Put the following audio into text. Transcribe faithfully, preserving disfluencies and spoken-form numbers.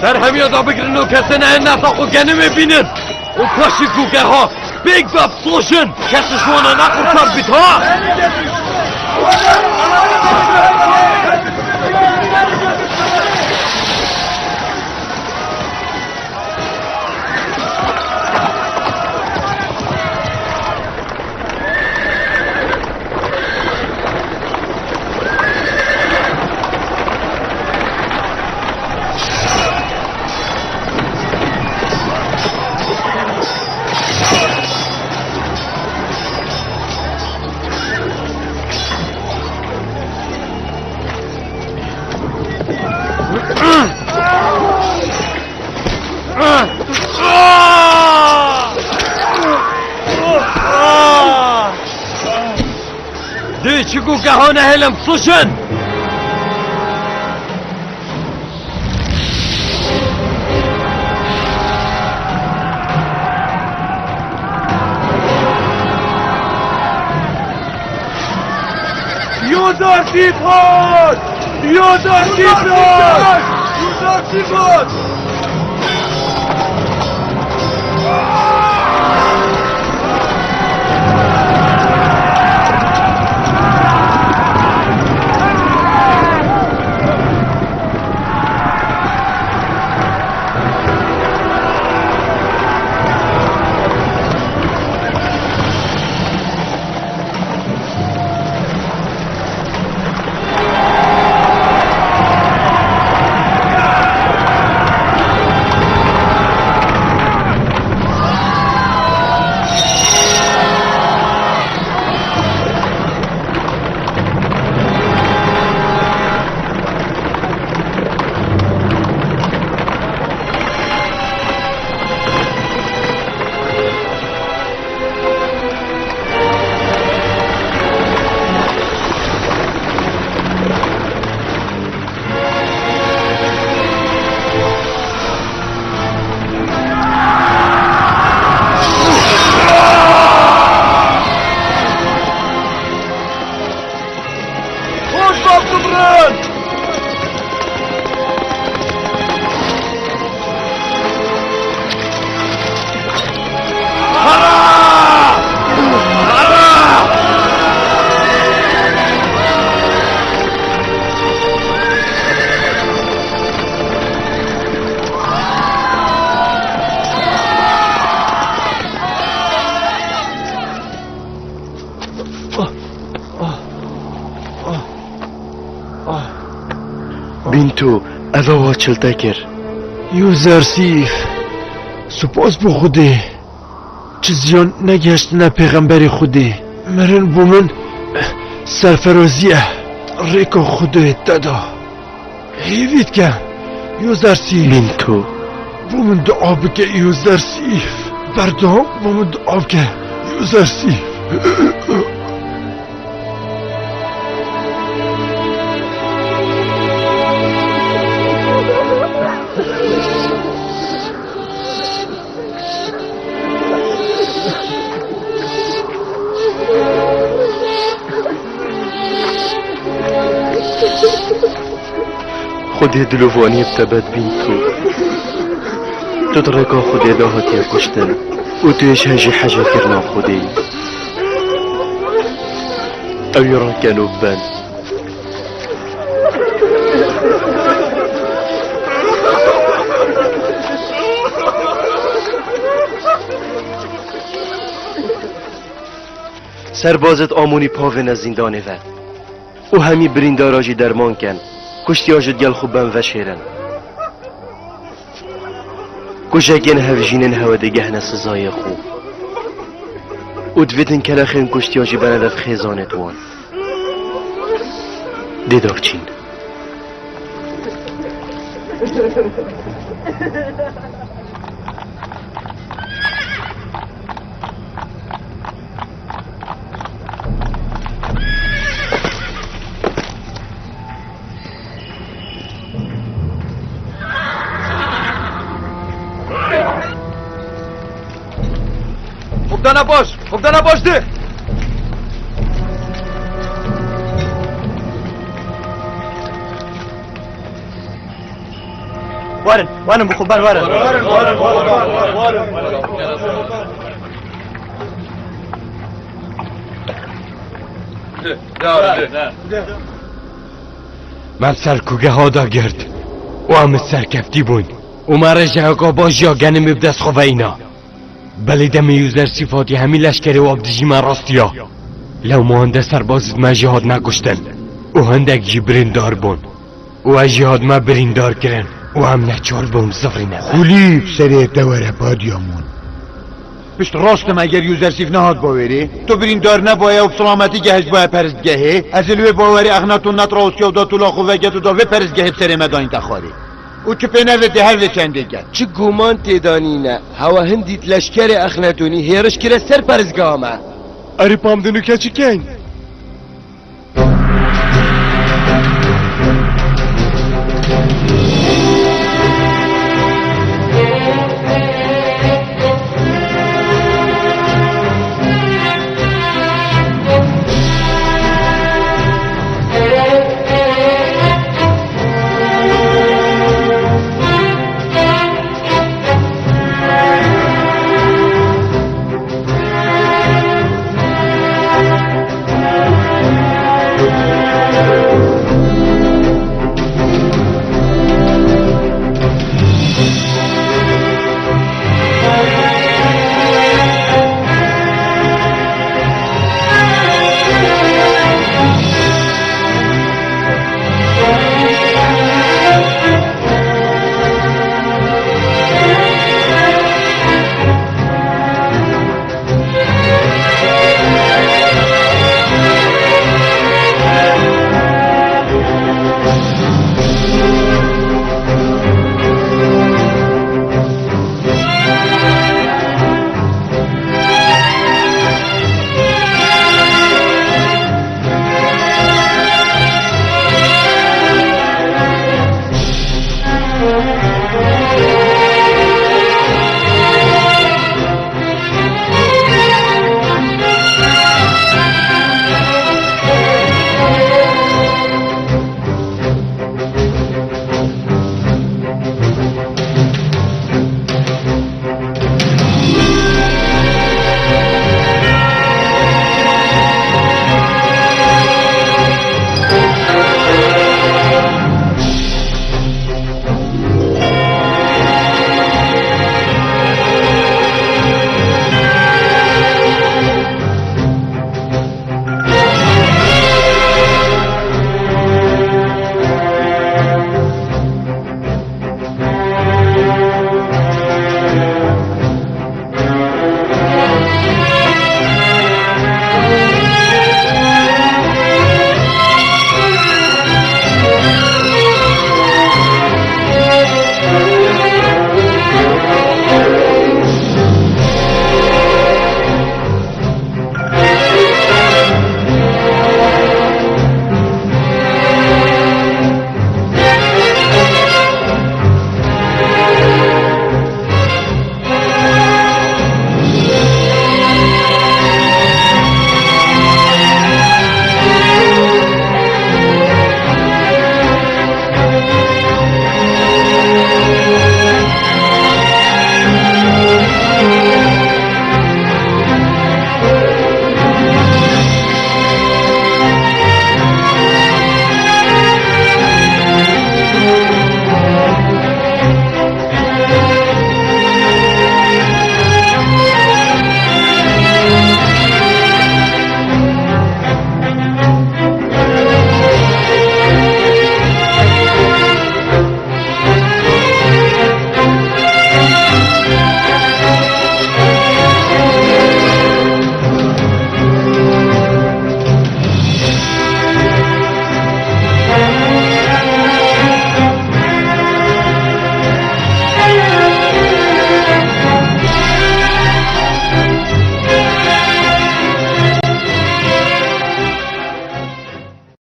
Berhemiya da bigirin û kesê nehêlin heta ku genimê bînin û paşî ku geha pêk be bisoşin, kes ji wana nequrtar bît, ha? Dê çi ku geha nehêlin bisoşin. Yozar Sîfot! Yozar Sîfot! Yozar Sîfot! Xort bab dibrin! Bînto, eva wa çil te kir. Yûzersîf, spas bo Xwedê. Çi ziyan negihiştine pêxemberê Xwedê. Mirin bo min serferazî ye. Rêka Xwedê te da. Hêvî dike, Yûzersîf. Bînto. Bo min dua bike, Yûzersîf. Berdewam bo min dua bike, Yûzersîf. Xwedê dilovaniyê bi te be, Bînto. Tu di rêka Xwedê de hatiye kuştin û tu yê ji hejî hejekirina Xwedê yî. Ew yê rake nû ben. Serbazêt Amonî pavêne zîndanê ve û hemî birîndara jî derman ken, kuştiya ji digel xwe ben veşêrin. Kujekên hevjînên hewe digehne sizayê xwe û divêtin kelexên kuştiya jî bene dev xêzanêt wan. Dê daxçîn. Komutan'a boş! Komutan'a boş de! Werin, werin bi xwe ber werin. Me bi ser kugeha da girt û em serkeftî bûn. Û me rêjeyeka baş ya genimê bi dest xwe ve îna. Belê demê Yûzersîf hatiye hemî leşkerê wan bi dijî me rastiya. Lewma hinde serbazî me jî hatine kuştin û hindek jî birîndar bûn. Û ez jî hatime birîndar kirin û em neçar bûn bizivirîne. Xulî bi serê te were Padyamun. Pişt rostim eger Yûzersîf nehat bawerê, tu birîndar nebaye û bi silametî gehiştbaye peristgehê, ez ê li wê bawerê Exnaton netraostiya û da tola xwe veget û da vê peristgehê bi serê me dayîn te xwarê. Û tu pê nevetê her vê çendê get. Çi guman tê de nîne, hewa hindî di leşkerê Exnetonî hêriş kire ser peristgeha me. Erê pamdin û keçikên.